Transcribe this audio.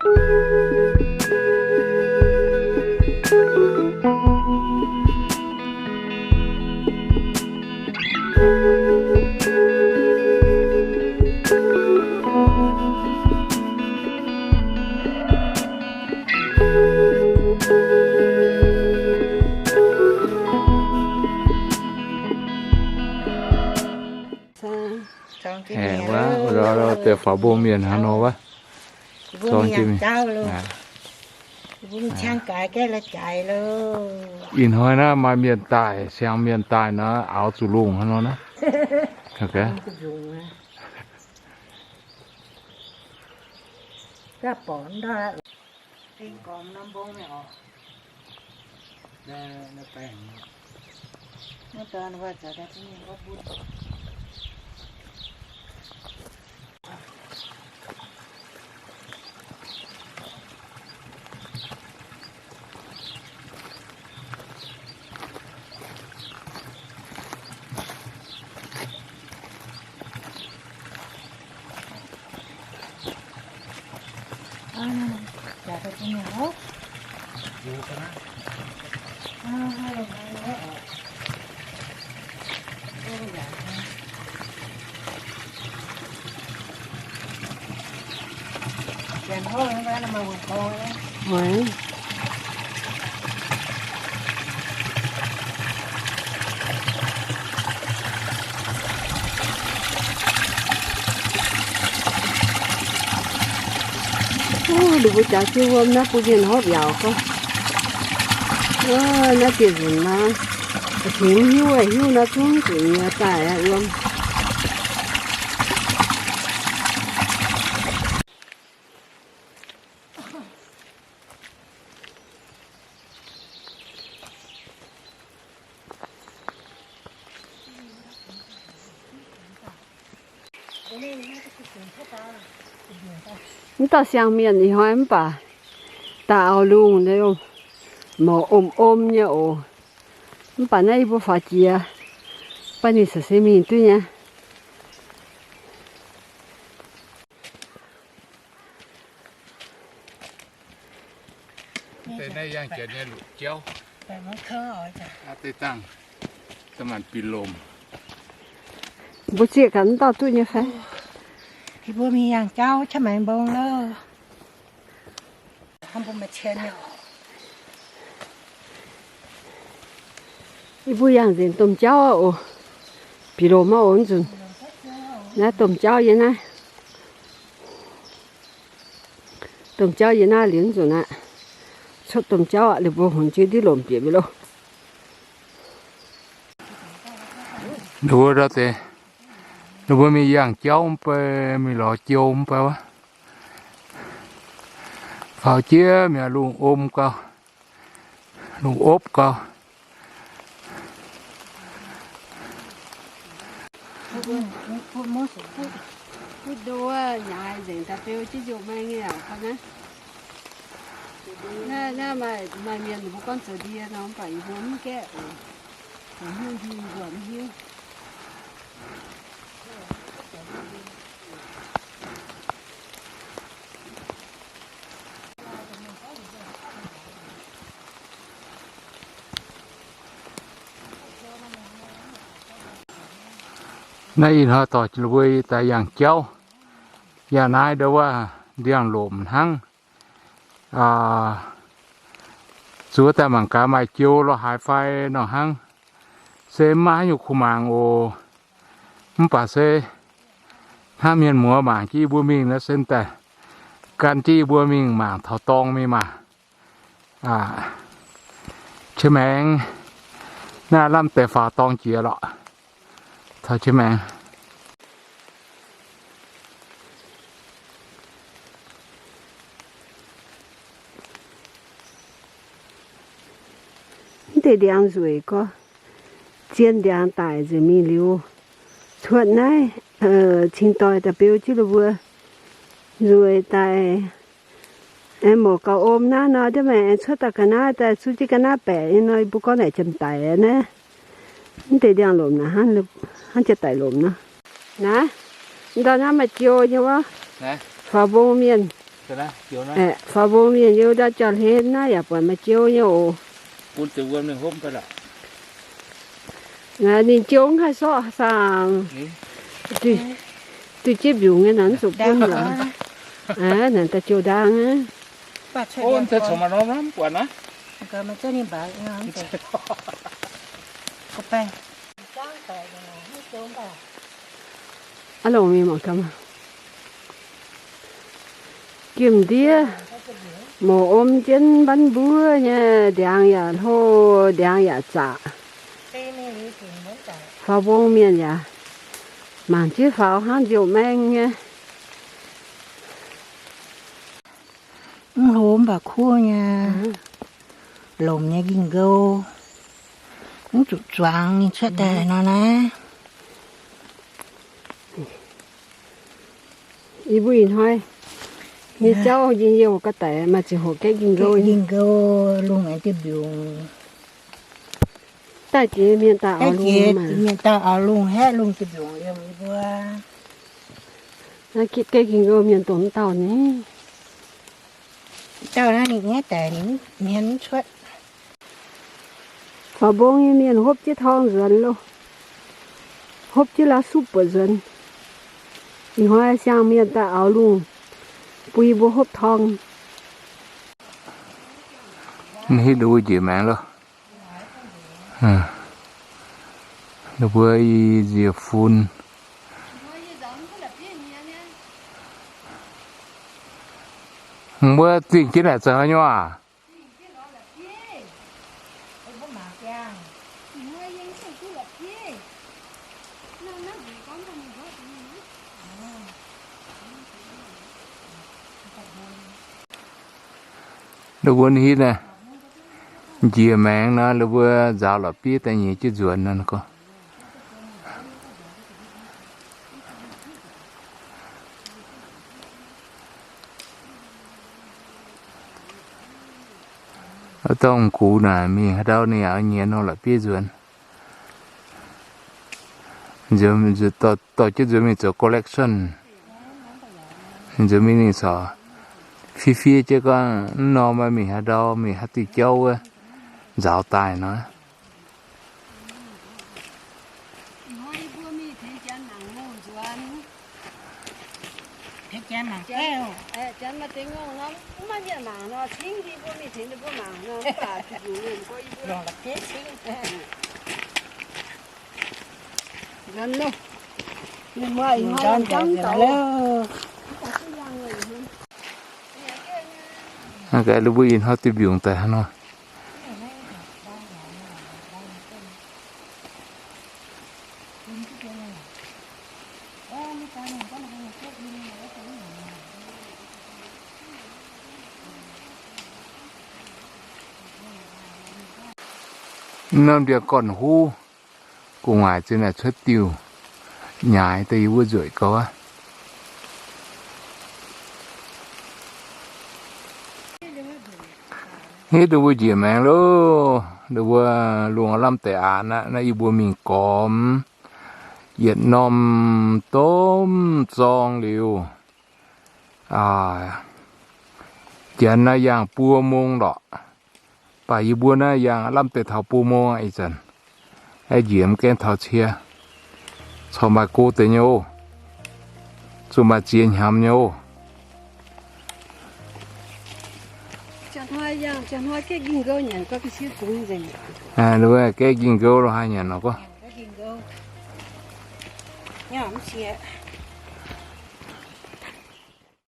Wuov, deix faaux mbong mienh hnangv nor wuov. Ih hnoi naaiv maaih mienh daaih, siang mienh daaih nor, aaux zuqc lungh hnangv nor naaiv. Ninh mbuo jaax jienv wuom naaiv bun mienh hopv yaac gorngv, naaiv dieh nzunc naaiv, tengx mv hiuv, hiuv naaiv zungv zuqc nyei daaih wuom. Mv dauh siang-mienh ih hnoi mv baac daaih auv-lungh, mouc om-om nyei oc. Mv baac naaiv yie mbuo faaux jiex, baav ninh caux se mingh duqv nyei. Mbuo zieqv gaax mv dauh duqv nyei fai? Yie mbuo mingh yangh jauv qaqv maengx mbong loh. Yie mbuo yangh nzengc domh jauv oc. Bieqc lomc aqv oc, nzunc naaiv domh jauv yie naaiv. Domh jauv yie naaiv liuz nzunc aqv. Cuotv domh jauv aqv, ninh mbuo hungx jienv div lomc bieqc mingh loh. Ninh mbuo ndau deix, ninh mbuo mingh yangh jauv mv bei, mingh lorz jou mv bei wuov. Faaux jiex mi'aqv, lungh om gau, lungh opv gau. Butv ndo wuov, nyaaic nzengc daaih beu jienv njoux maeng nyei aqv, naaiv. Naaiv, naaiv maaih, maaih mienh ninh mbuo gorngv zoux ndie nor, mv baac yie mbuo mv gaeqv oc. Zoux hnyouv ndie yie mbuo mv hiuv. Naaiv ih hnoi dorh mbuo daaih yangh jauv. Yangh naaiv ndau wuov ndiangx-lomc hnangv. Zuov daaih mangc gaax maaih jou lorz haaix fai nor hnangv. Se mv maaih haaix nyungc kuh mangc oc. Mv baac se hnangv mienh muoz mangc jienv yie mbuo mingh nor, se daaih gan jienv yie mbuo mingh mangc taux dorngx mingh maah. Aa, qiex maengx naaiv lamh deix faaux dorngx jiex lorqc. Taux qiex maengx. Mv deix ndiangx nzueic gorx, zien ndiangx daic nzengc mingh liuz, cuotv naaiv cingx doix daaih beu jienv ninh mbuo nzueic daic. Aengx mouc gauh om naaiv nor, ndiev maengx aengx cuotv daaih ga'naaiv daaih, zuqv jienv ga'naaiv baeqc nyei nor, yie mbuo gorngv naaic janx-daic naaiv. Mv deix ndiangx-lomc naaic hnangv, hnangv janx-daic lomc nor. Naaiv, ndau naaiv maaih jiou nyei wuov. Faaux mbong mienh. Aeqv, faaux mbong mienh youh ndau jauv-hlen naaiv yaac buatc maaih jiou nyei oc. Ninh jiou mv haih sorqv saangx. Duqv jieqv mbiungc nyei naaic, mv zuqc bun lorqc. Aa, naaic daaih jiou ndaang aqv. Aav longc mingh mangc gaax. Jiem ndiev, mouz om jienv mbanv mbuov nyei, ndiangx yaac hlo, ndiangx yaac zaqc. Faaux mbong mienh yaac mangc jienv faaux hnangv nziouc maeng nyei. Mv hlo mv baac kuv nyei, lomc nyei ging-nqou, mv zuqc zuangx ninh cuotv daaih nor naaiv. Yie mbuo ih hnoi nyei jauv njien-youh ga'daic maaih ziangh hoc gaeqv ging-nqou, ging-nqou lungh aengx diuh mbiungc. Daaih jiex mienh daaih auv lungh, mienh daaih auv lungh haeqv lungh diuh mbiungc liemh yie mbuo. Naaiv gaeqv ging-nqou mienh dongh mv dauh ni. Dauh naaiv ninh nyaiv daic, ninh hmien mv cuotv. Faaux mbong nyei mienh hopv jienv torng nzuonx loh, hopv jienv la'suqv buoqc nzuonx. Ih hnoi siang mienh daaih auv lungh bun yie mbuo hopv torng. Mv hiuv duqv njiec maengx loh. Ninh mbuo i nziec fun. Mbuo zingh jienv naaic zoux haaix nyungc aac? Ninh mbuo hitv naaiv, njiec maengx nor, ninh mbuo nzaaux la'bieiv daaih nyiex jienv nzuonx nor gorngv. Dongh gux naaic mingh haaix ndau ninh yaac nyiex nor la'bieiv nzuonx. Dorh jienv nzuonx mingh zoux collection. Nzuonx mingh ninh corc fiev fiev jienv gorngv mv norm mingh haaix ndau, mingh haaix diuh jauv wuov nzaaux daaih nor. Ninh mbuo ih hnoi diuh mbiungc daaih hnangv nor. Norm ndie-gorn-huv gu'nguaaic zinh naaic cuotv diuh nyaaix daaih yie mbuo nzueic gaux aqv. Hitv ninh mbuo njiec maengx loh, ninh mbuo lungh aav lamh deix aanx aqv. Naaiv yie mbuo mingh gormx yietc norm domh zorng liuz, janx naaiv yangh buo mong lorqc. Baac yie mbuo naaiv yangh lamh deix taux buo mong aqv. Ih zanc aeqv, njiec mv gaengh taux cie, corc maaih go deix nyei oc, zuqc maaih ziex hnyangx nyei oc. Gaeqv ging-nqou lo haaix nyanc nor gorngv.